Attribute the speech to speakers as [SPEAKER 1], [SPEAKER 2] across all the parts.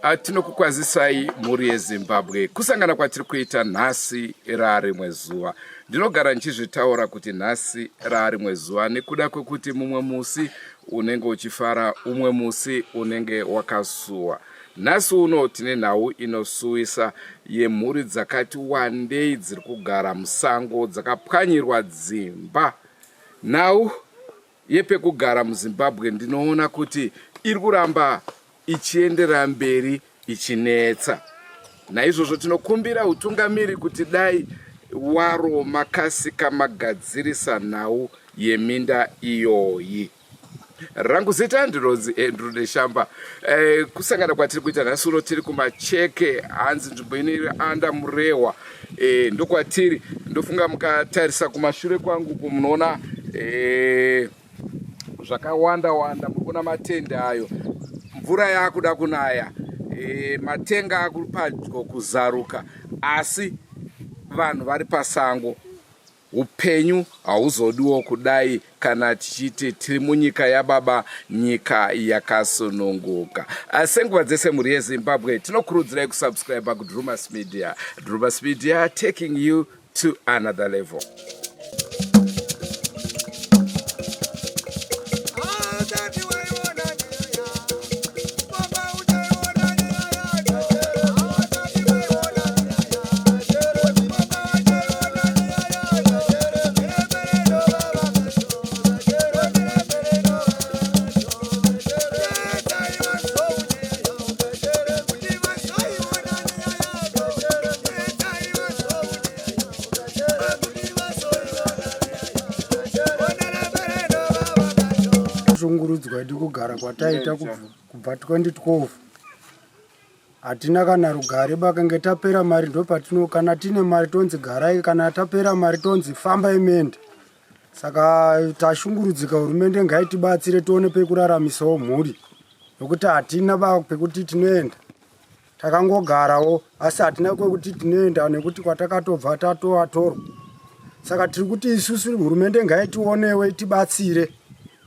[SPEAKER 1] Ah, tinokukwazisai mhuri yeZimbabwe. Kusangana kwatiri kuita nhasi raarimwe zuva. Ndinogara ndichizvitaura kuti nhasi raarimwe zuva nekuda kwekuti mumwe musi unenge uchifara, umwe musi unenge wakasuwa. Nhasi uno tine nhau inosuwisa yemhuri dzakati wandei dziri kugara musango dzakapwanyirwa dzimba. Nhau yepekugara muZimbabwe ndinoona kuti iri kuramba ichienderera mberi ichinetsa. Naizvozvo tinokumbira hutungamiri kuti dai waro makasika magadzirisa nhau yeminda iyoyi. Rangu zita ndinonzi Andrew Neshamba. Eh, kusangana kwatiri kuita nhasi uno tiri kuMacheke, hanzi nzvimbo ino iri anda Murehwa. Eh, ndokwatiri. Ndofunga mukatarisa kumashure kwangu uko munoona eh, zvakawanda wanda, muri kuona matende ayo, mvura yakuda kunaya, eh, matenga akupadyo kuzaruka, asi vanhu vari pasango. Upenyu hauzodiwo kudai kana tichiti tiri munyika yababa, nyika yakasununguka. Senguva dzese mhuri yeZimbabwe tinokurudzirai kusubscribe kuDrumas Media. Drumas Media taking you to another level.
[SPEAKER 2] Shungurudzwa idi kugara kwataita kubva 2012 hatina kana rugare bakange tapera mari ndopatino kana tine mari tonzi garai kana tapera mari tonzi fambai mende saka tashungurudzika hurumende ngaitibatsire tione pekuraramisawo mhuri nokuti hatina ba pekuti tinoenda takangogarawo asi hatina kwekuti tinoenda nekuti kwatakatobva tatovatorwa saka tiri kuti isusu hurumende ngaitionewo itibatsire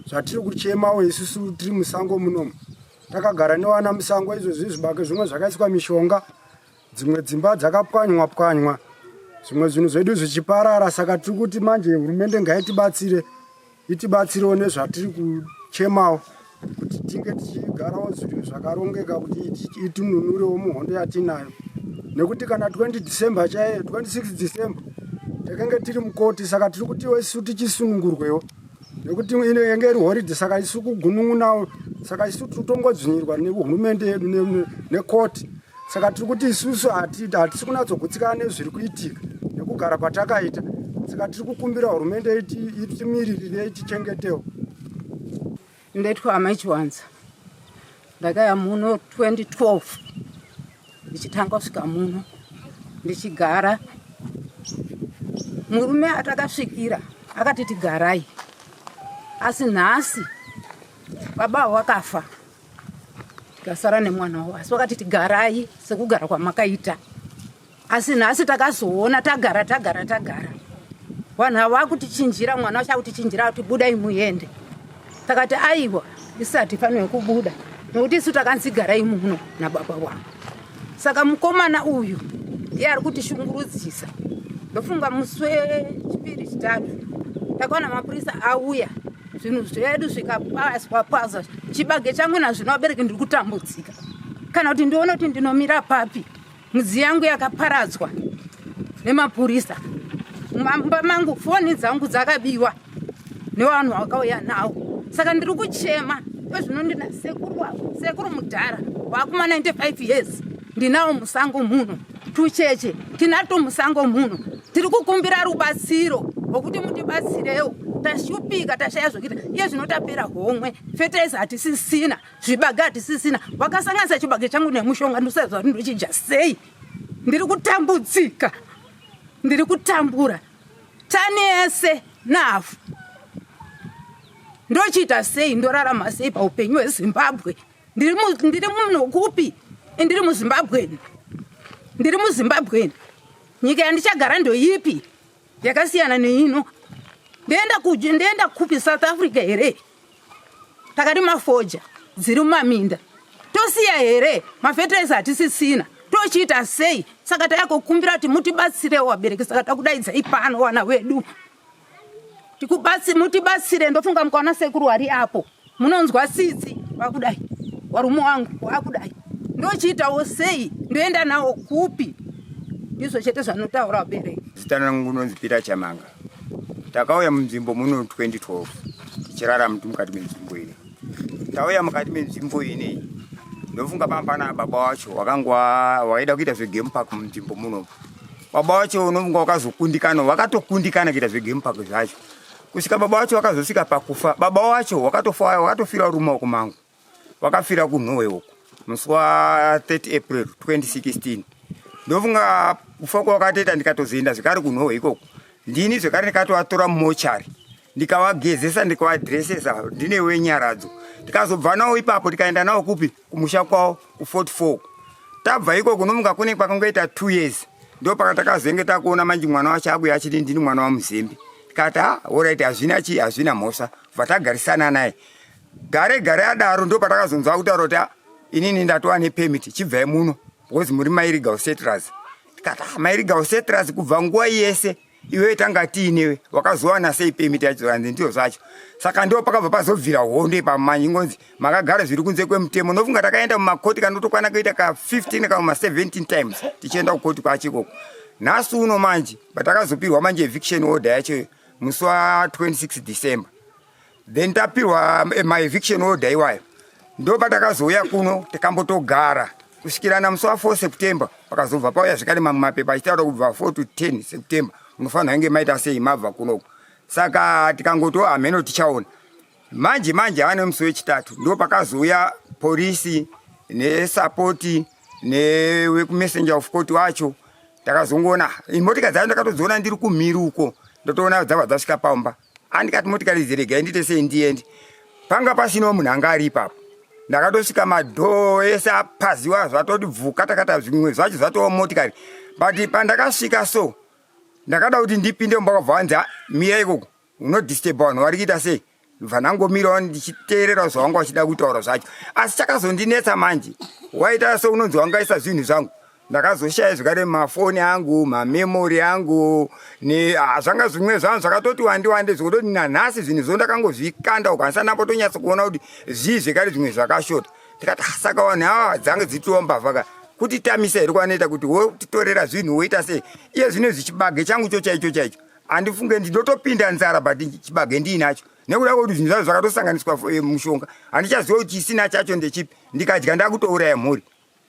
[SPEAKER 2] zvatiri kuchemawo isusu tiri musango munomu takagara nevana musango izvozvi zvibake zvimwe zvakaiswa mishonga dzimwe dzimba dzakapwanywa pwanywa zvimwe zvinhu zvedu zvichiparara saka tiri kuti manje hurumende ngaitibatsire itibatsirewo nezvatiri kuchemawo kuti tinge tichigarawo zvinhu zvakarongeka kuti itinunurewo muhondo yatinayo nekuti kana 20 December chaiye 26 December takange tiri mukoti saka tiri kutiwo isu tichisunungurwewo nekuti inenge iri horidhe saka isu kugunun'unawo saka isu tiri kutongodzvinyirwa nehurumende yedu nekoti saka tiri kuti isusu hatisi kunatsogutsikana nezviri kuitika nekugara kwatakaita saka tiri kukumbira hurumende itimiririre itichengetewo.
[SPEAKER 3] Ndaitwa amai Chiwanza ndakaya muno 2012 ndichitanga kusvika muno ndichigara murume atakasvikira akati tigarai asi nhasi baba wakafa tikasara nemwana wavo asi wakati tigarai sekugara kwamakaita asi nhasi takazoona tagara tagara tagara vanhu ava vakutichinjira mwana wacho akutichinjira kuti budai muende takati aiwa isu hatifanirwe kubuda nokuti isu takanzi garai muno nababa wangu saka mukomana uyu ndiye ari kutishungurudzisa ndofunga musi wechipiri chitatu takaona mapurisa auya zvinhu zvedu zvikapazwa pazwa chibage changu nazvino vabereki ndiri kutambudzika kana kuti ndione kuti ndinomira papi Mudzi yangu yakaparadzwa nemapurisa mumba mangu, foni dzangu dzakabiwa nevanhu vakauya nawo. Saka ndiri kuchema kwezvino ndina sekuru wavo, sekuru mudhara wakuma 95 years ndinawo musango muno, tucheche tinato musango muno. Tiri kukumbira rubatsiro rwokuti mutibatsirewo, tashupika tashaya zvokuita. Iye zvino tapera homwe, fetereza hatisisina. Zvibage hatisisina, vakasanganisa chibage changu nemushonga, ndosaziva kuti ndochidya sei. Ndiri kutambudzika, ndiri kutambura tani yese nahafu. Ndochiita sei? Ndorarama sei paupenyu hweZimbabwe? Ndiri munhu kupi? Ndiri muZimbabweni, ndiri muZimbabweni. Nyika yandichagara ndoipi yakasiyana neino? Ndoenda kupi? South Africa here? Takarima foja dziri mumaminda. Tosiya here mafetiraiza hatisisina, tochiita sei? Saka tayakukumbira kuti mutibatsirewo vabereki, saka takudaidzai pano wana wedu mutibatsire. Ndofunga mukaona sekuru wari apo munonzwa tsitsi, wakudai warume wangu wakudai, ndochiitawo sei? Ndoenda nawo kupi? Ndizvo chete zvanotaura vabereki.
[SPEAKER 4] Zita rangu unonzi Peter Chamanga. Takauya munzvimbo muno 2012 tichirarama mukati menzvimbo ine. Tauya mukati menzvimbo ine, ndofunga pamba pana baba wacho wakanga waida kuita zvegame park munzvimbo muno. Baba wacho unofunga wakazokundikana, wakatokundikana kuita zvegame park zvacho kusvika baba wacho wakazosvika pakufa. Baba wacho wakatofa, wakatofira rumaoko mangu, wakafira kuNorway uko musi wa30 April 2016. Ndofunga kufa kwawakatoita, ndikatozoenda zvekare kuNorway ikoko, ndini zvekare ndikatovatora mumochari, ndikavagezesa, ndikavadhiresesa, ndine wenyaradzo. Tikazobva nawo ipapo, tikaenda nawo kupi? Kumusha kwavo ku44. Tabva ikoko, nomunga kune kwakangoita 2 years, ndo pakatakazenge takuona manje mwana wacho akuya achiti, "Ndini mwana waMuzembi." Tikati, "Ha, alright, hazvina chi hazvina mhosva." Bva tagarisana naye gare gare adaro, ndo patakazonzwa kutaura kuti, "Ah, inini ndatova nepermit, chibvai muno because muri maillegal settlers." Tikati, "Ah, maillegal settlers kubva nguva yese iwewe tanga tiinewe, wakazowana sei permit yacho?" Kanzi ndiyo zvacho. Saka ndo pakabva pazobvira hondo ipamanye, ngonzi makagara zviri kunze kwemutemo. Nofunga takaenda mumakoti kanotokwana kuita ka15 kana ma17 times tichienda kukoti kwacho ikoko. Nhasi uno manje patakazopirwa manje eviction order yacho musi wa26 December, then tapirwa maeviction order iwayo, ndo patakazouya kuno, tikambotogara kusvikira namusi wa4 September. Pakazobva pauya zvekare mamwe mapepa achitaura kubva 4 to 10 September munofanira kunge maita sei, mabva kunoko. Saka tikangoto hameno, tichaona manje manje. Ane musi wechitatu ndo pakazouya polisi nesupport newekumessenger of court wacho. Takazongoona motikari dzacho, ndakatodziona ndiri kumhiri uko, ndotoona dzabva dzasvika pamba. Andikati, "Motikari idzi regai ndiite sei, ndiende." Panga pasinawo munhu anga ari ipapo. Ndakatosvika madoor ese apaziwa, zvatoti bvuka takata, zvimwe zvacho zvatova motikari. But pandakasvika so, ndakada kuti ndipinde mumba, kwabva wanzi, "Mira ikoko, unodisturba vanhu vari kuita sei." Bva ndangomirawo ndichiteerera zvavanga vachida kutaura zvacho. Asi chakazondinetsa manje, waita seunonzi wangaisa zvinhu zvangu. Ndakazoshaya zvekare mafoni angu, mamemory angu, zvanga zvimwe zvangu zvakatoti wandi wande, zvekutoti nanhasi zvinhu zvo ndakangozvikanda uko, handisati ndambotonyatsa kuona kuti zvii zvekare zvimwe zvakashota. Ndikati, "Ah, saka vanhu ava dzange dzitiwo mbavha ka, kutitamisa here kwanoita kuti wotitorera zvinhu, woita sei?" Iye zvino zvichibage changu cho chaicho chaicho handifunge ndinotopinda nzara, but chibage ndiinacho nekuda kwekuti zvinhu zvacho zvakatosanganiswa mushonga. Handichaziva kuti chisina chacho ndechipi. Ndikadya ndakutouraya mhuri.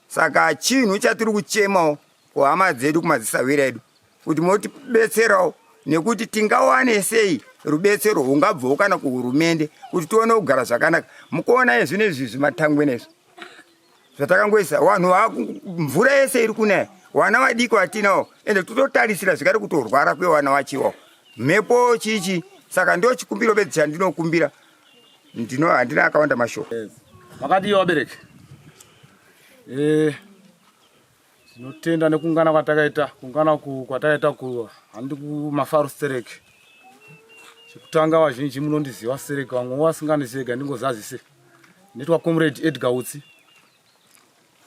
[SPEAKER 4] Saka chinhu chatiri kuchemawo kuhama dzedu, kumadzisahwira edu, kuti motibetserawo nekuti tingawane sei rubetsero rungabvawo kana kuhurumende kuti tione kugara zvakanaka. Mukuona izvi nezvi zvimatangwena izvi zvatakangoisa vanhu, mvura yese iri kunaya, vana vadiki vatinawo, ende tototarisira zvekare kutorwara kwevana vachiwawo, mhepo chichi. Saka ndo chikumbiro bedzi chandinokumbira. Ndino handina akawanda mashoko.
[SPEAKER 5] Makadii vabereki? Tinotenda nekungana kwatakaita, kungana kwatakaita ku handi kumafaro stereki. Chekutanga, vazhinji munondiziva stereki, vamwe vasingandizivi, ndingozazise. Ndinoitwa Comrade Edgar Utsi,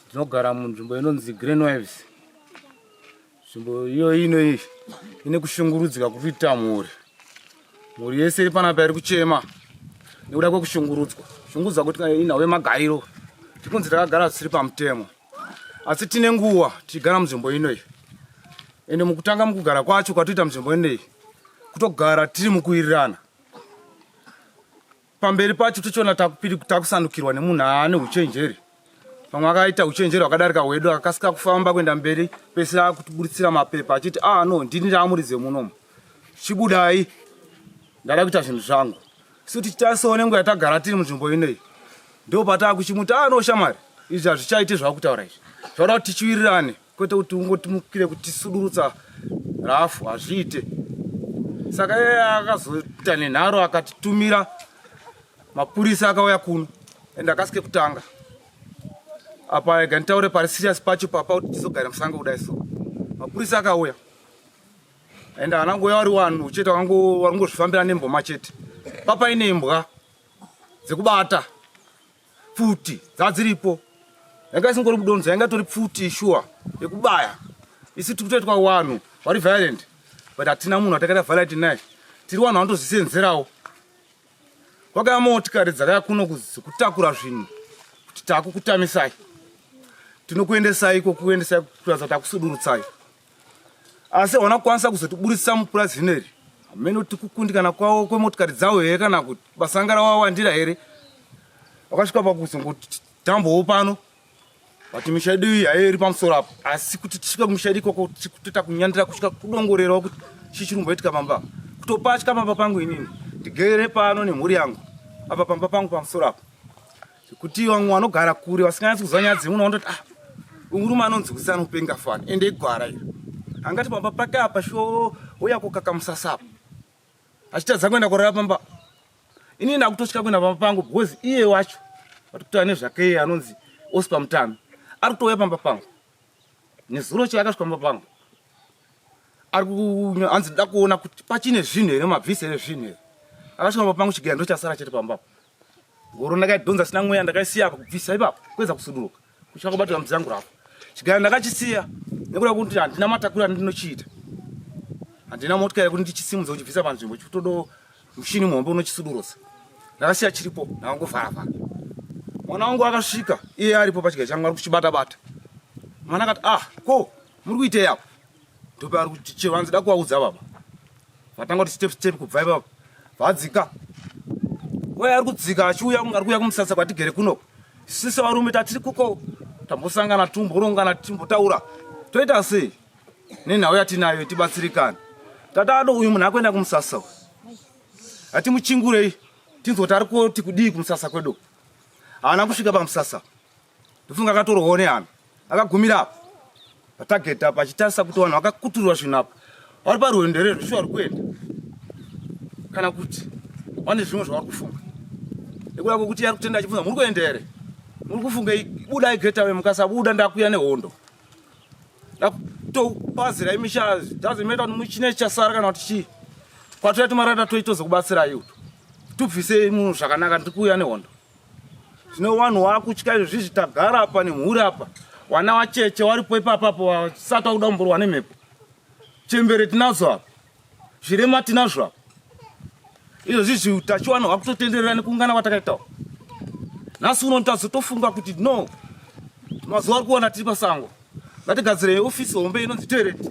[SPEAKER 5] ndinogara munzvimbo inonzi Green Wives. Nzvimbo iyo ino iyi ine kushungurudzika kuri kuita mhuri. Mhuri yese iri panapa iri kuchema nekuda kwekushungurudzwa, shungurudzwa kuti inhau yemagariro, tikunzi takagara zvisiri pamutemo. Asi tine nguva tichigara munzvimbo inoyi, ende mukutanga mukugara kwacho kwatoita munzvimbo inoyi, kutogara tiri mukuwirirana. Pamberi pacho tichiona takusandukirwa nemunhu aane uchenjeri, pamwe akaita uchenjeri hwakadarika hwedu, akakasika kufamba kuenda mberi pese, akutiburitsira mapepa achiti, "Ah, no, ndini ndaamuridze munomu, chibudai, ndada kuita zvinhu zvangu." Isu tichitarisawo nenguva yatagara tiri munzvimbo inoyi, ndo pataakuchimuti, "Ah, no, shamwari, izvi hazvichaiti zvakutaura izvi, zvauda kuti tichiwirirane, kwete kuti ungotimukire kutisudurutsa rafu, hazviite." Saka iye akazoita nenharo, akatitumira mapurisa, akauya kuno, ende akasike kutanga apa. Ega nditaure pari serious pacho papa kuti tizogara musango kudai. So mapurisa akauya, ende haana ngouya vari vanhu chete, varikungozvifambira nemboma chete. Papaine imbwa dzekubata, pfuti dzadziripo. Yanga isingori kudonza, yanga itori pfuti shuwa yekubaya. Isi tiri kutoitwa wanhu vari violent, but hatina munhu atakaita violent naye. Tiri wanhu vanotozvisenzerawo. Kwakaya motikari dzakaya kuno kutakura zvinhu kuti takukutamisai, tinokuendesai iko kuendesai kuratidza takusudurutsai. Asi hawana kukwanisa kuzotiburitsa mupurazi rineri. Hameno kuti kukundikana kwavo kwemotikari dzavo here kana kuti basa ranga rawawandira here. Vakasvika pakuzongoti tambowo pano but misha yedu iyi haiyo iri pamusoro apo, asi kuti tisvike kumisha yedu ikoko tikutoita kunyandira kusvika kudongorerawo kuti chii chiri kumboitika pamba, kutopatya pamba pangu inini ndigere pano nemhuri yangu apa pamba pangu pamusoro apo, zvekuti vamwe vanogara kure vasinganyatsi kuziva nyaya dzemuno vanototi ah, uyu murume anonzwisisa anopenga fani ende igwara iri, angati pamba pake apa sho ouya kukaka musasa apa achitadza kuenda kurara pamba. Ini ndakutotya kuenda pamba pangu because iye wacho vatikutaura nezvake iye anonzi Oscar Mutami ari kutouya pamba pangu. Nezuro chaiye akasvika pamba pangu ari hanzi ndida kuona kuti pachine zvinhu here, mabvisi here zvinhu here. Akasvika pamba pangu chigaya ndochasara chete pamba apo. Ngoro ndakaidhonza sina mweya ndakaisiya apa kubvisa ipapo kuedza kusuduruka kusvika kubatira mudzi yangu rapo. Chigaya ndakachisiya nekuda kuti handina matakura andinochiita, handina motikari yekuti ndichisimudza kuchibvisa panzvimbo, chitodo mushini muhombe unochisudurusa. Ndakasiya chiripo ndakangovhara vhara. Mwana wangu akasvika iye aripo pachigaya changu ari kuchibata bata. Mwana akati ah, ko muri kuitei apo? Ndopa ari kuti chero hanzi da kuvaudza baba. Vatanga kuti step step kubva ipapo vadzika. Uye ari kudzika achiuya ari kuuya kumusasa kwatigere kuno. Sisi varume tatiri kuko tambosangana tumborongana timbotaura toita sei nenhau yatinayo tibatsirikane. Tatado uyu munhu akuenda kumusasa uyu. Hatimuchingurei tinzwe kuti ari kuti kudii kumusasa kwedu. Haana kusvika pamusasa. Ndofunga akatorwawo nehana akagumira apa patageti apa achitarisa kuti vanhu vakakuturwa zvinhu apa vari parwendo here zvishuwa vari kuenda kana kuti vane zvimwe zvavari kufunga nekuda kwekuti ari kutenda achibvunza muri kuenda here muri kufunga budai getawe mukasabuda ndakuya nehondo ndakutopazirai misha doesn't matter kuti muchine chasara kana kuti chii kwatoya tumarata toitozokubatsirai uto tubvisei munhu zvakanaka ndiri kuuya nehondo. Zvino vanhu wakutya izvo zvizvi tagara apa nemhuri apa wana wacheche waripo ipapapo wasati wakuda kumborwa nemhepo. Chembere tinadzo apa, zvirema tinazvo apa. Izvo zvizvi utachiwana hwakutotenderera nekuungana kwatakaitawo. Nhasi uno tazotofunga kuti no, mazuva ari kuona tiri pasango, ngatigadzirei ofisi hombe inonzi toilet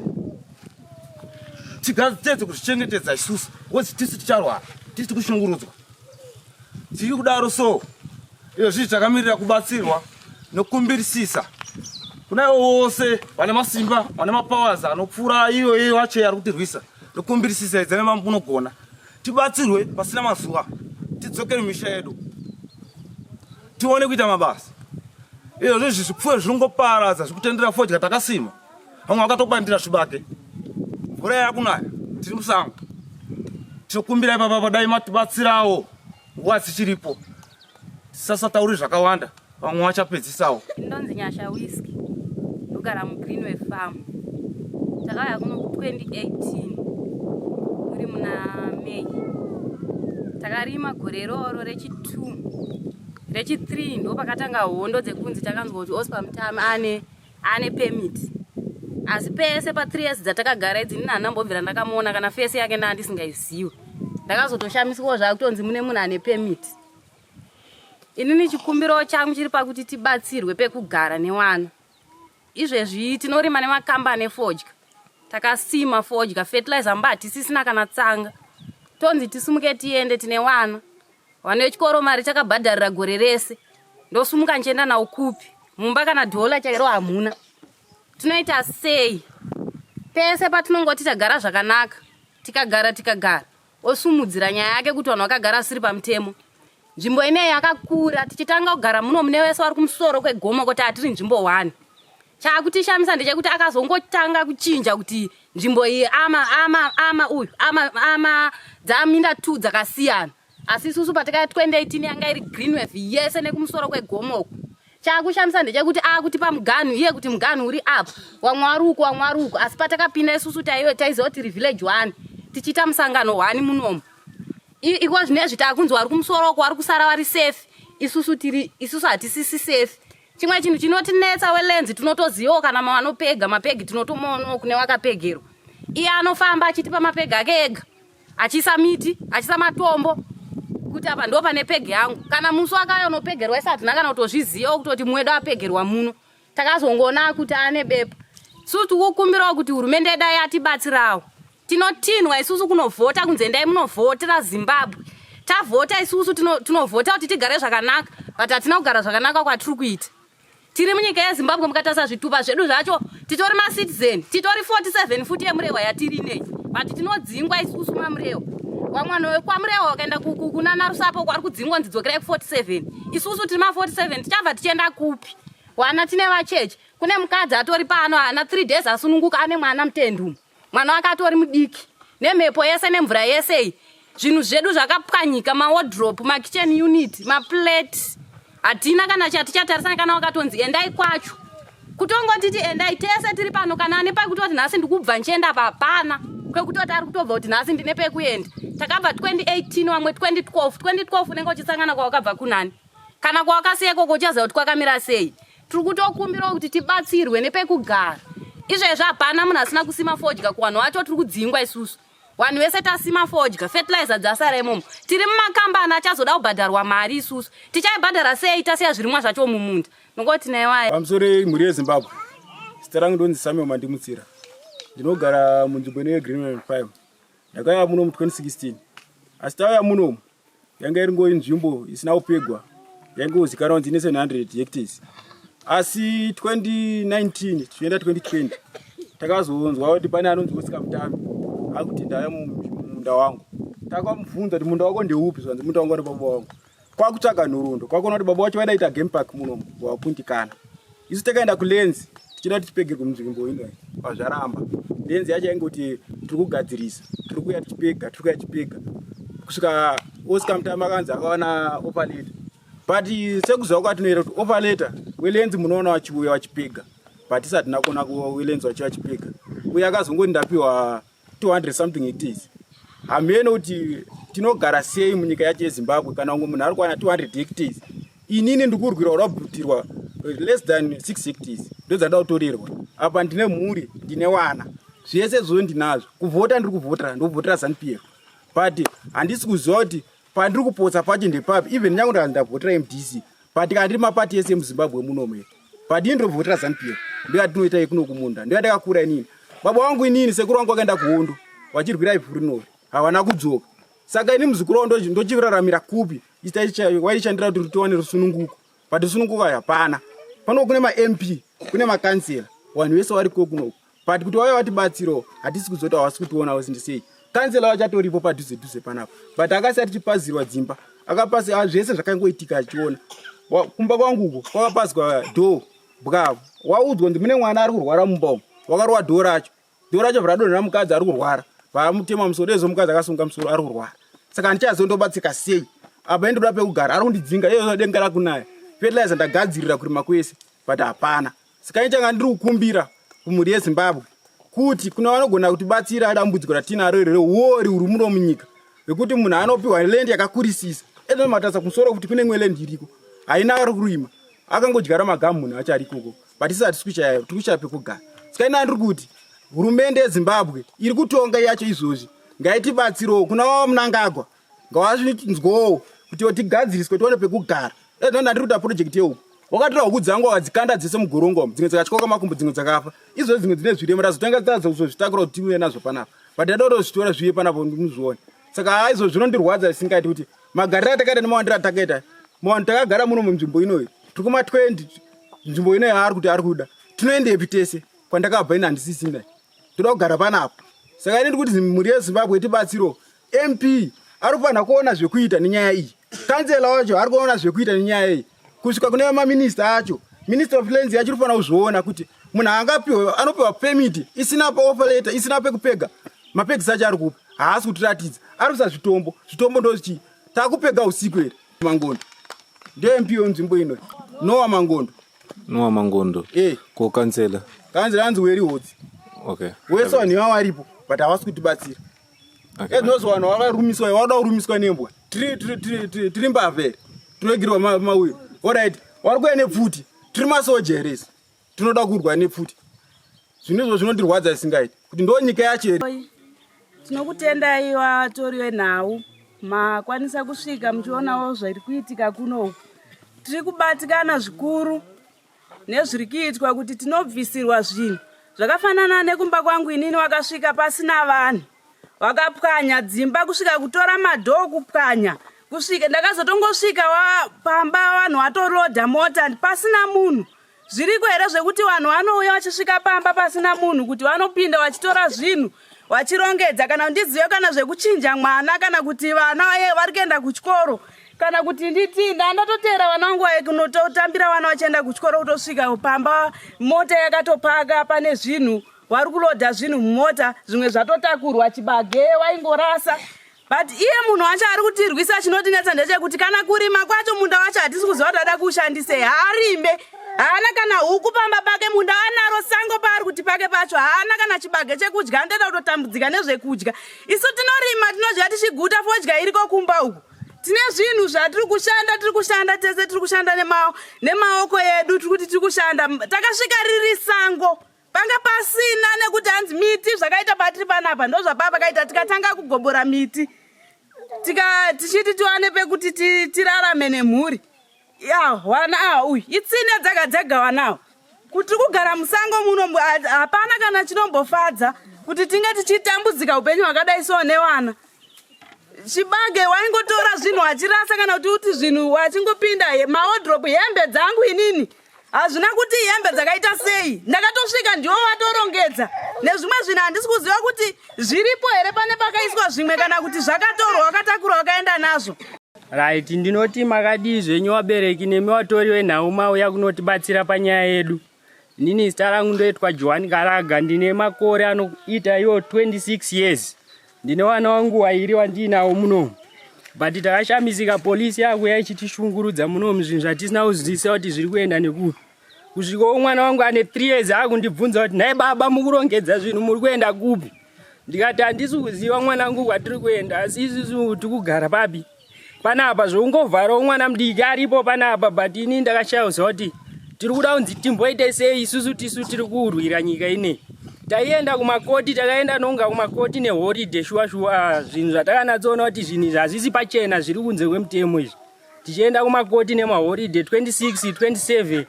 [SPEAKER 5] tigadzidze kuzvichengetedza isusu because tisu ticharwara, tisu tikushungurudzwa. Tiri kudaro so izvo zvii takamirira kubatsirwa nokumbirisisa kuna ivo vose vane masimba vane mapowers anopfuura iyo iyo wacho ari kutirwisa. Nokumbirisisa idzai mamunogona tibatsirwe pasina mazuva tidzokere misha yedu tione kuita mabasa. Izvo zvizvi zvipfuyo zvinongoparadza zvikutendera fodya takasima, vamwe vakatobandira zvibage, mvura yakunaya tiri musango. Tinokumbira ipapa dai matibatsirawo nguva dzichiripo, tisasatauri zvakawanda, vamwe vachapedzisawo.
[SPEAKER 6] Ndonzi Nyasha Whisky, ndogara muGreenway Farm. Takauya kuno 2018 muri muna May. Takarima gore iroro rechi2 rechi3 ndo pakatanga hondo dzekunzi takanzwa kuti Oscar Mutami ane ane permit, asi pese pa 3 years dzatakagara idzi ini handambobvira ndakamuona kana fesi yake ndaa ndisingaiziwe. Ndakazotoshamiswawo zvakutonzi mune munhu ane permit. Inini chikumbiro changu chiri pakuti tibatsirwe pekugara newana. Izvezvi tinorima nemakamba efodya, takasima fodya, fertilizer mba hatisisina kana tsanga, tonzi tisumuke tiende tine wana vana vechikoro, mari takabhadharira gore rese, ndosumuka ndichienda nawo kupi? Mumba kana dhola chairo hamuna. Tinoita sei? Pese patinongoti tagara zvakanaka, tikagara tikagara, osumudzira nyaya yake kuti vanhu vakagara asiri pamutemo. Nzvimbo ineyi yakakura, tichitanga kugara muno mune vese vari kumusoro kwegomo kuti hatiri nzvimbo 1. Chaakutishamisa ndechekuti akazongotanga kuchinja kuti nzvimbo iyi ama ama ama uyu ama ama dzaminda 2 dzakasiyana, asi isusu patikaya 2018 yanga iri Greenwave yese nekumusoro kwegomo uku. Chaakushamisa ndechekuti akutipa muganhu iye kuti muganhu uri apa, wamwe wari uku, wamwe wari uku, asi patakapinda isusu taiziva kuti tiri village 1 tichiita musangano 1 munomu. Iko zvinezvi taakunzi wari kumusoro uku wari kusara wari safe, isusu tiri isusu hatisisi safe. Chimwe chinhu chinotinetsa welenzi tinotozivawo kana mavanopega mapegi tinotomoonawo kune wakapegerwa. Iye anofamba achitipa mapegi ake ega achiisa miti achiisa matombo kuti apa ndo pane pegi yangu. Kana musi wakauya unopegerwa isi hatina kana kutozvizivawo kutoti mwedu apegerwa muno. Takazongoona kuti ane bepa. Su tikukumbirawo kuti hurumende dai yatibatsirawo. Tinotinhwa isusu kunovhota kunzi endai munovhotera Zimbabwe. Tavhota isusu tinovhota kuti tigare zvakanaka but hatina kugara zvakanaka kwatiri kuita. Tiri munyika yeZimbabwe mukatarisa zvitupa zvedu zvacho titori macitizen titori 47 futi yeMurewa yatiri nei but tinodzingwa isusu maMurewa. Wamwana wekwaMurewa wakaenda kunana Rusapo kwari kudzingwa nzi dzokerai ku 47. Isusu tiri ma 47 tichabva tichienda kupi? Wana tine vacheche. Kune mukadzi atori pano haana 3 days asununguka ane mwana mutendi umu. Mwana wake atori mudiki. Nemhepo yese nemvura yese iyi. Zvinhu zvedu zvakapwanyika, mawardrobe, makitchen unit, maplate. Hatina kana chatichatarisana kana wakatonzi endai kwacho. Kutongotiti endai tese tiri pano kana ane pekutoti nhasi ndikubva ndichienda apa hapana. Kwekutoti ari kutobva kuti nhasi ndine pekuenda. Takabva 2018 vamwe 2012. 2012 unenge uchisangana kwawakabva kunani? Kana kwawakasiya ikoko uchaziva kuti kwakamira sei. Tiri kutokumbirawo kuti tibatsirwe nepekugara. Izvezvi hapana munhu asina kusima fodya kuvanhu vacho tiri kudzingwa isusu. Vanhu vese tasima fodya, fertilizer dzasara imomo. Tiri mumakambani achazoda kubhadharwa mari isusu. Tichaibhadhara sei tasiya zvirimwa zvacho mumunda? Nongoti naiwaya.
[SPEAKER 5] Pamusoro mhuri yeZimbabwe. Zita rangu ndonzi Samuel Mandimutsira. Ndinogara munzvimbo ino yeGreenland 5. Ndakauya muno mu 2016. Asi tauya munomu yanga iri ngori nzvimbo isina kupegwa yaingozikanwa kunzi ine 700 hectares asi 2019 tichienda 2020 takazonzwa kuti pane anonzi Oscar Mutambi akuti ndaya mumunda wangu takamubvunza kuti munda wako ndeupi zvanzi munda wangu ane baba wangu kwakutsvaga nhoroondo kwakuona kuti baba wacho vaida kuita game park munomu wakundikana isu takaenda kulenzi tichida kuti tipegerwe munzvimbo ino pazvaramba lenzi yacho yaingoti tiri kugadzirisa tiri kuuya tichipega tiri kuuya tichipega kusvika oscar mutama akanzi akawana offer letter but sekuziva kwatinoita kuti offer letter welenzi munoona vachiuya vachipega but isati nakuona welenzi vachiuya vachipega uye akazongoti ndapiwa 200 something it is hameno kuti tinogara sei munyika yacho yezimbabwe kana unge munhu ari kuwana 200 hectares inini ndikurwira kuda kubvutirwa less than 6 hectares ndodzandida kutorerwa apa ndine mhuri ndine wana zvese izvozvo ndinazvo kuvhota ndiri kuvhotera ndovhotera zanup f but handisi kuziva kuti pandiri kupotsa pacho ndepapi even nyange ndakanzi ndavhotera mdc but kana ndiri mapati ese emuzimbabwe munomu here but ini ndovhotera zanup f ndoyatinoita yekuno kumunda ndoyandakakura inini baba wangu inini sekuru wangu wakaenda kuhondo vachirwira ivhu rinori havana kudzoka saka ini muzukuru wangu ndochiraramira kupi waishandira kuti tiwane rusununguko but rusununguko hapana pano kune mamp kune makansela vanhu vese variko kunoku but kuti vauya vatibatsirawo hatisi kuzoti havasi kutionawo sindisei kansela vachatoripo padhuze dhuze panapa but akasiya tichipazirwa dzimba akapasi ah, zvese zvakangoitika achiona kumba kwangu uko kwakapazwa dhoo bwavo waudzwa kuti mune mwana ari kurwara mumba umu wakarova dhoo racho dhoo racho bradonhera mukadzi ari kurwara vamutema musoro ezvo mukadzi akasunga musoro ari kurwara saka handichazondobatsika sei apa indoda pekugara ari kundidzinga iyo denga rakunaya fertilizer ndagadzirira kurima kwese but hapana saka ichanga ndiri kukumbira kumhuri yezimbabwe kuti kuna vanogona kutibatsira dambudziko ratinaro iri reuori huri muno munyika rekuti munhu anopiwa land yakakurisisa ezvinomatasa kumusoro kuti kune imwe land iriko haina ari kurima akangodyara magamu munhu acho arikoko but isi hatisi kushaya tiri kushaya pekugara saka ina ndiri kuti hurumende yezimbabwe iri kutonga yacho izvozvi ngaitibatsirewo kuna vava munangagwa ngavazvinzwowo kuti tigadziriswe tione pekugara ezvino ndiri kuita project yehuku wakatora huku dzangu wakadzikanda dzese mugorongo umu dzimwe dzakatyoka makumbo dzimwe dzakafa izvozvi dzimwe dzine zvirema tazotanga tazozvitakura kuti tiuye nazvo panapa but ndada kutozvitora zviuye panapa muzvione saka haa izvo zvinondirwadza zvisingaiti kuti magariro atakaita nemawandiro atakaita muvanhu takagara muno munzvimbo inoyi tiri kuma 20 nzvimbo inoyi yaari kuti ari kuda tinoendepi tese kwandakabva ini handisisina toda kugara panapa saka ini ndikuti mhuri yezimbabwe itibatsiro mp ari kufanira kuona zvekuita nenyaya iyi kansela wacho ari kuona zvekuita nenyaya iyi kusvika kune maminista acho minister of lands yacho iri kufanira kuzviona kuti munhu angapiwe anopiwa permit isina paoffer letter isina pekupega mapegisi acho ari kupi haasi kutiratidza ari kuisa zvitombo zvitombo ndozvichii takupega usiku here mangondo ndiyo mp wenzvimbo ino nowa mangondo
[SPEAKER 7] Nowa Mangondo.
[SPEAKER 5] Eh.
[SPEAKER 7] Ko kansela?
[SPEAKER 5] Kansela anzi Weri Hodzi.
[SPEAKER 7] Okay.
[SPEAKER 5] Wese vanhu ivavo varipo but havasi kutibatsira. Okay. Ezvinozi vanhu vakarumiswa vanoda kurumiswa nembwa. Tiri tiri tiri tiri mbavha here? Tinoigirwa mauyo. Alright. Vari kuuya nepfuti.
[SPEAKER 8] Tiri masoja here isu? Tinoda kurwa nepfuti. Zvinhu izvo zvinondirwadza isingaiti kuti ndo nyika yacho here.
[SPEAKER 9] Tinokutendai vatori venhau makwanisa kusvika muchionawo zviri kuitika kuno uku. Tiri kubatikana zvikuru nezviri kuitwa kuti tinobvisirwa zvinhu zvakafanana nekumba kwangu inini wakasvika pasina vanhu wakapwanya dzimba kusvika kutora madhoo kupwanya kusvika ndakazotongosvika pamba vanhu watoloda mota pasina munhu Zviriko here zvekuti vanhu vanouya vachisvika pamba pasina munhu kuti vanopinda vachitora zvinhu vachirongedza kana ndizive kana zvekuchinja mwana kana kuti vana vari kuenda kuchikoro kana kuti nditi ndandatoteera vana vangu vaye kunototambira vana vachienda kuchikoro kutosvika pamba mota yakatopaka pane zvinhu vari kulodha zvinhu mumota zvimwe zvatotakurwa chibage waingorasa but iye munhu wacho ari kutirwisa chinotinetsa ndechekuti kana kurima kwacho munda wacho hatisi kuziva kuti ada kuushandisei haarime haana kana huku pamba pake munda anaro sango paari kuti pake pacho haana kana chibage chekudya anotoita kutotambudzika nezvekudya isu tinorima tinodya tichiguta fodya iriko kumba uku tine zvinhu zvatiri kushanda tiri kushanda tese tiri kushanda nemaoko edu tiri kuti tiri kushanda takasvika riri sango panga pasina nekuti hanzi miti zvakaita patiri panapa ndozvapaa pakaita tikatanga kugobora miti tika tichiti tiwane pekuti tirarame nemhuri ya wana a uyu itsine dzega dzega wanawo kuti kugara musango muno hapana kana chinombofadza kuti tinge tichitambudzika upenyu hwakadai so newana Chibage waingotora zvinhu wachirasa kana kuti uti zvinhu wachingopinda maodrop hembe dzangu inini hazvina kuti hembe dzakaita sei ndakatosvika ndiwo watorongedza nezvimwe zvinhu handisi kuziva kuti zviripo here pane pakaiswa zvimwe kana kuti zvakatorwa wakatakurwa wakaenda nazvo.
[SPEAKER 10] Right, ndinoti makadii zvenyu vabereki nemi vatori venhau mauya kunotibatsira panyaya yedu. Inini zita rangu ndoitwa Johani Karaga, ndine makore anoita iwo 26 years. Ndine vana wangu wairi wandiinawo munomu. But takashamisika polisi yakuya ichitishungurudza munomu zvinhu zvatisina kuzwisisa kuti zviri kuenda nekupi. Kusvikawo mwana wangu ane 3 years akundibvunza kuti nhai baba mukurongedza zvinhu muri kuenda kupi? Ndikati handisi kuziva mwanangu kwatiri kuenda asi isusu tikugara papi? Panapa zvoungovharawo mwana mudiki aripo panapa but ini ndakashaya kuziva kuti tiri kuda kunzi timboite sei isusu tisu tiri kurwira nyika ineyi. Taienda kumakoti takaenda nonga kumakoti nehoride shuwa shuwa zvinhu zvatakanatsoona kuti zvinhu izvi hazvisi pachena zviri kunze kwemutemo izvi. Tichienda kumakoti nemahoride 26 27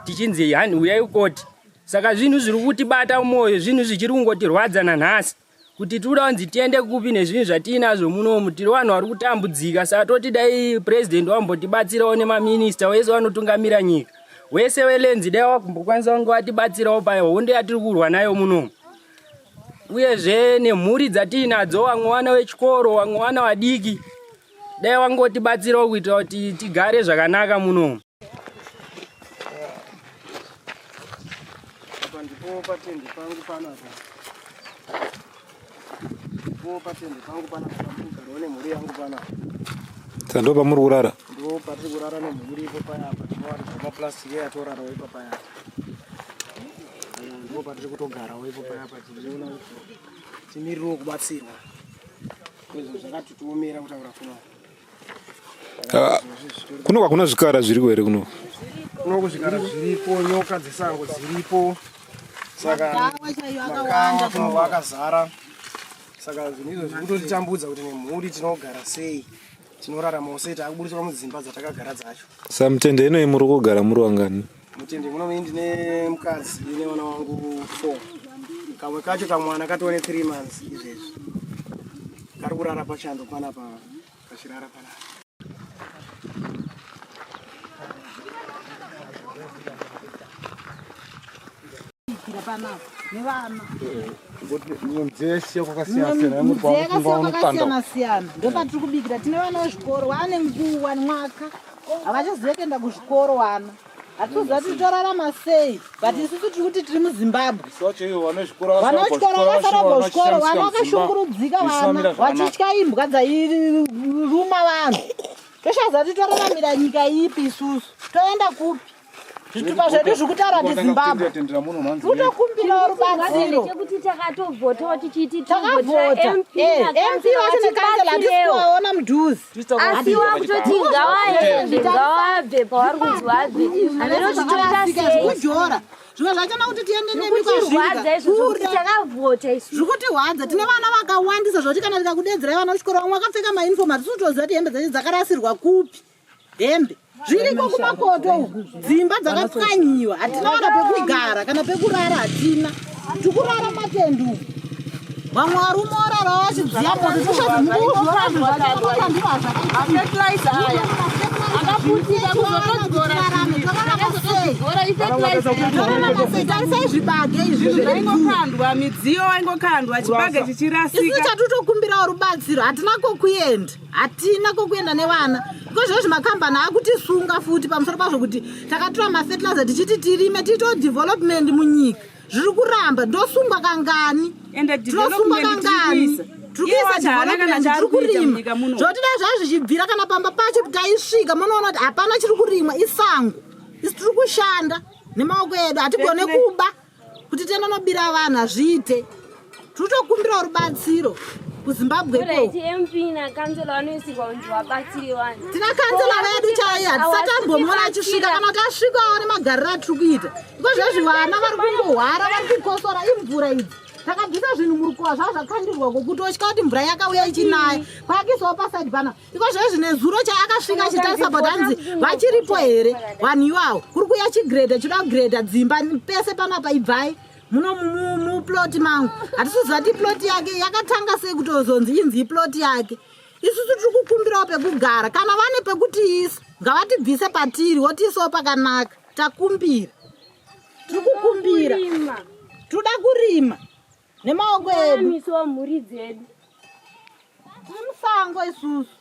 [SPEAKER 10] tichinzi hani huyai kukoti. Saka zvinhu zviri kutibata mumwoyo zvinhu zvichiri kungotirwadza nanhasi. Kuti tiri kuda kunzi tiende kupi nezvinhu zvatiinazvo munomu tiri vanhu vari kutambudzika saka toti dai president wambotibatsirawo nemaminista wese vanotungamira nyika wese welenzi dai wakumbokwanisa kunge vatibatsirawo pahondo yatiri kurwa nayo munomu uyezve nemhuri dzatiinadzo vamwe vana vechikoro vamwe vana vadiki dai wangotibatsirawo kuitira kuti tigare zvakanaka munomu.
[SPEAKER 11] Apa ndipo patende pangu panapa. Ndipo patende pangu panapa pandikugarawo nemhuri yangu panapa.
[SPEAKER 7] Saka ndo pamuri kurara?
[SPEAKER 11] Ndo patiri kurara nemhuri ipo payapa tinowaridza maplastic atorarawo ipo payapa. Ndo patiri kutogarawo ipo payapa tichiona kuti timirirewo kubatsirwa. Izvo zvakatitiomera kutaura kuno.
[SPEAKER 7] Ah, kuno hakuna zvikara zviriko here kuno?
[SPEAKER 11] Kuno zvikara zviriko, nyoka dzesango dziripo. Saka makawa kuno akazara. Saka zvinhu izvo zviri kutotitambudza kuti nemhuri tinogara sei, tinoraramawo sei, takuburitswa mudzimba dzatakagara dzacho.
[SPEAKER 7] Sa mutende inoyi muri kugara muri wangani?
[SPEAKER 11] Mutende muno mini ndine mukadzi nevana vangu 4. Kamwe kacho kamwana katova ne 3 months izvezvi. Kari kurara pachando panapa kachirara panapa.
[SPEAKER 3] Midziyo yakasiyana siyana ndopatiri kubikira tine vana vezvikoro vane nguwa mwaka havachazive kuenda kuzvikoro vana hatizoziva kuti torarama sei but isusu tiri kuti tiri muzimbabwe vana vechikoro vakasara kubva kuzvikoro vana vakashungurudzika vana vachitya imbwa dzairuma vanhu toshaziva kuti toraramira nyika ipi isusu toenda kupi zvitupa zvedu zviri kutaura kuti zimbabwe kutokumbirawo rubatsiro
[SPEAKER 6] chekuti takatovhotawo tichiti
[SPEAKER 3] takavhota mp eh, wacho nekansela hatisi kuvaona mudhorobha.
[SPEAKER 12] mudhuze.
[SPEAKER 13] Asi wakutoti ngawaende ngawabve pavari kunzi vabve. Hameno kuti toita sei.
[SPEAKER 12] Kujora. Zvimwe zvachona kuti tiende nemi
[SPEAKER 13] Zvikutirwadza izvozvo kuti takavhota isu.
[SPEAKER 12] Zvikutirwadza tine vana vakawandisa zvoti kana tikakudedzerai vana kuchikoro vamwe vakapfeka mauniform hatisi kutoziva kuti hembe dzacho dzakarasirwa kupi. Hembe. Zviriko kumakoto uku. Dzimba dzakapwanyiwa. Hatina kana pekugara kana pekurara hatina. Tikurara matendi uku. Vamwe varume orara vachidziya moto tarisai zvibage izvi
[SPEAKER 9] zvaingokandwa midziyo waingokandwa chibage chichirasika
[SPEAKER 12] isu chatutokumbirawo rubatsiro hatina kokuenda hatina kokuenda nevana iko zvino zvimakambani akutisunga futi pamusoro pazvo kuti takatora mafertilizer tichiti tirime tiitewo development munyika zviri kuramba ndosungwa kangani tinosungwa kangani tiri kuisa development tiri kurima zvoti dai zvaa zvichibvira kana pamba pacho taisvika munoona kuti hapana chiri kurimwa isango isu tiri kushanda nemaoko edu hatigone kuba kuti tiende nobira vanhu hazviite tiri kutokumbirawo rubatsiro kuzimbabwe tina kanzela vedu chaiye hatisati ambomuona achisvika kana kuti asvikawo nemagariro atiri kuita iko zvezvi vana vari kungohwara vari kukosora imvura idzi takabvisa zvinhu murukowa zvava zvakandirwa kokutotya kuti mvura yakauya ichinaya kwakisawo pasaidi pana iko zvezvi nezuro chaakasvika achitarisa but hanzi vachiripo here vanhu iwawo kuri kuya chigredha chinoda kugredha dzimba pese panapa ibvai muno muplot mangu hatisi kuziva kuti plot yake yakatanga sei kutozonzi inzi iplot yake isusu tiri kukumbirawo pekugara kana vane pekutiisa ngavatibvise patiri wotiisawo pakanaka takumbira tiri kukumbira tinoda kurima nemaoko edu
[SPEAKER 13] mhuri dzedu
[SPEAKER 12] tiri musango isusu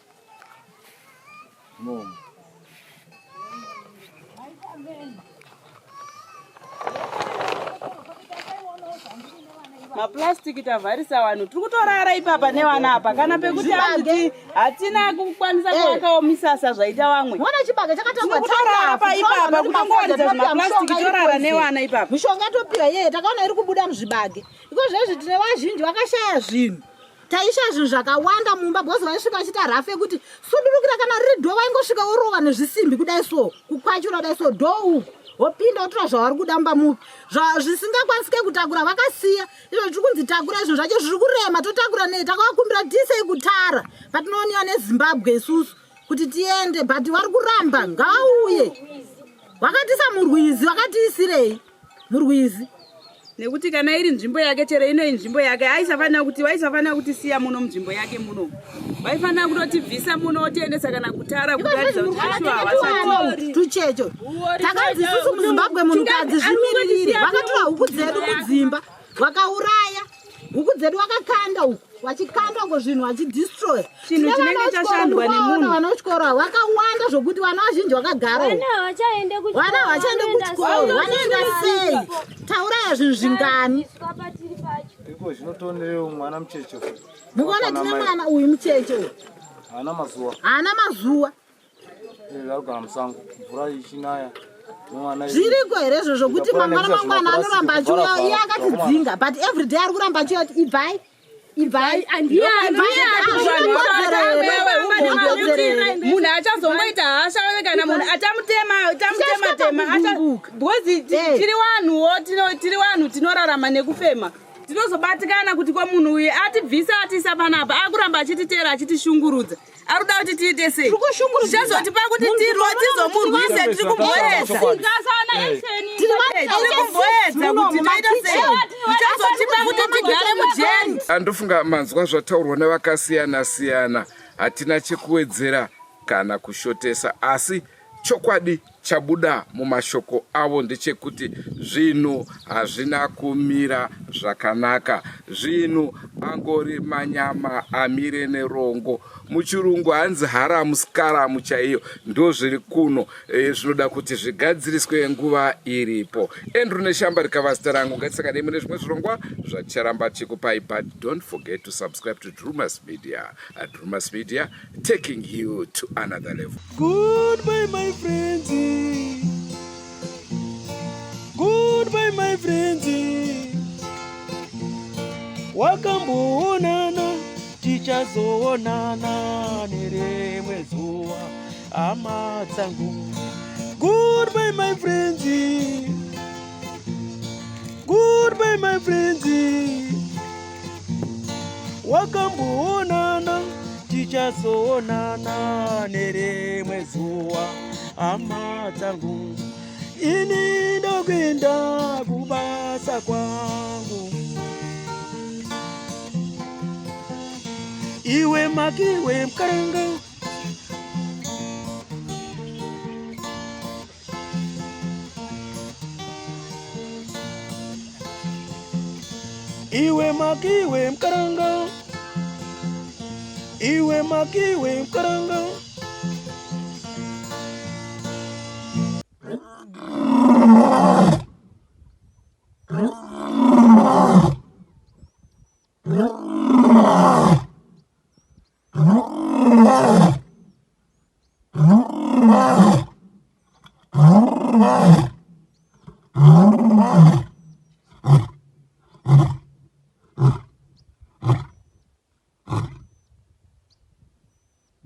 [SPEAKER 9] Maplastic tavharisa vanhu tiri kutorara ipapa nevana apa kana pekuti hanzi hatina kukwanisa eh. kuvakawo misasa zvaita vamwe
[SPEAKER 12] mona chibage chakatangwa
[SPEAKER 9] kutorara pa ipapa kutongowaridza zvimaplastic torara nevana ipapa
[SPEAKER 12] mishonga topiwa yeye takaona iri kubuda muzvibage iko zvezvi tine vazhinji vakashaya zvinhu taishaya zvinhu zvakawanda mumba because vaisvika vachiita rafu yekuti sudurukira kana riri dho vaingosvika vorova nezvisimbi kudai so kukwachura kudai so dho uku wopinda wotora zvavari kuda mumba mupi zvisingakwanisike kutakura vakasiya izvo tiri kunzi takura izvo zvacho zviri kurema totakura nei takavakumbira tiisei kutara patinooniwa nezimbabwe isusu kuti tiende but vari kuramba ngavauye vakatiisa murwizi vakatiisirei murwizi
[SPEAKER 9] nekuti kana iri nzvimbo yake chero ino inzvimbo yake aisafanira kuti vaisafanira kutisiya muno munzvimbo yake muno vaifanira kutotibvisa muno otiendesa kana kutara kuratidza kuti shuwa havasati
[SPEAKER 12] tuchecho takanzi isusu muzimbabwe munhukadzi zvimiririre vakatora huku dzedu mudzimba vakauraya huku dzedu vakakanda uku vachikanda uko zvinhu vachidestroya
[SPEAKER 9] Chinhu chinenge chashandwa nemunhu.
[SPEAKER 12] vana vechikoro ava vakawanda zvokuti vana vazhinji vakagara uko.
[SPEAKER 13] Vana havachaende
[SPEAKER 12] vana havachaende kuchikoro vanoenda sei tauraya zvinhu zvingani
[SPEAKER 5] Iko zvinotonerewo mwana mucheche.
[SPEAKER 12] Mukuona tine mwana uyu mucheche uyu.
[SPEAKER 5] Haana mazuva.
[SPEAKER 12] Haana mazuva.
[SPEAKER 5] Arikugara musango mvura ichinaya.
[SPEAKER 12] Zviriko here izvo zvokuti mangwana mangwana anoramba achiuya iye akatidzinga but every day ari kuramba achiuya kuti ibvai ibvai
[SPEAKER 9] munhu achazongoita hasha kana munhu achamutema tamutema tema because tiri vanhuwo tiri vanhu tinorarama nekufema tinozobatikana kuti ko munhu uyu atibvisa atiisa panapa akuramba achititeera achitishungurudza ari kuda kuti tiite sei tichazotipa kuti tirwa tizomurwise tiri kumboedza tiri kumboedza kuti toita sei tichazotipa kuti tigare mujeri
[SPEAKER 1] Andofunga manzwa zvataurwa nevakasiyana siyana, hatina chekuwedzera kana kushotesa asi Chokwadi chabuda mumashoko avo ndechekuti zvinhu hazvina kumira zvakanaka. Zvinhu angori manyama amire nerongo. Muchirungu hanzi haramu skaramu chaiyo ndozviri kuno e, zvinoda kuti zvigadziriswe nguva iripo. Andrew Neshamba rikava zita rangu. Ngatisanganei mune zvimwe zvirongwa zvaticharamba tichikupai but don't forget to subscribe to Drumas Media. Drumas Media taking you to another level.
[SPEAKER 14] Goodbye, my friends. Goodbye, my friends. Wakamboonana. Tichazoonana nerimwe zuva, hama dzangu. Goodbye my friends. Goodbye my friends. Wakamboonana, tichazoonana nerimwe zuva, hama dzangu. Ini ndokuenda kubasa kwangu. Iwe makiwe mkaranga. Iwe makiwe mkaranga. Iwe makiwe mkaranga.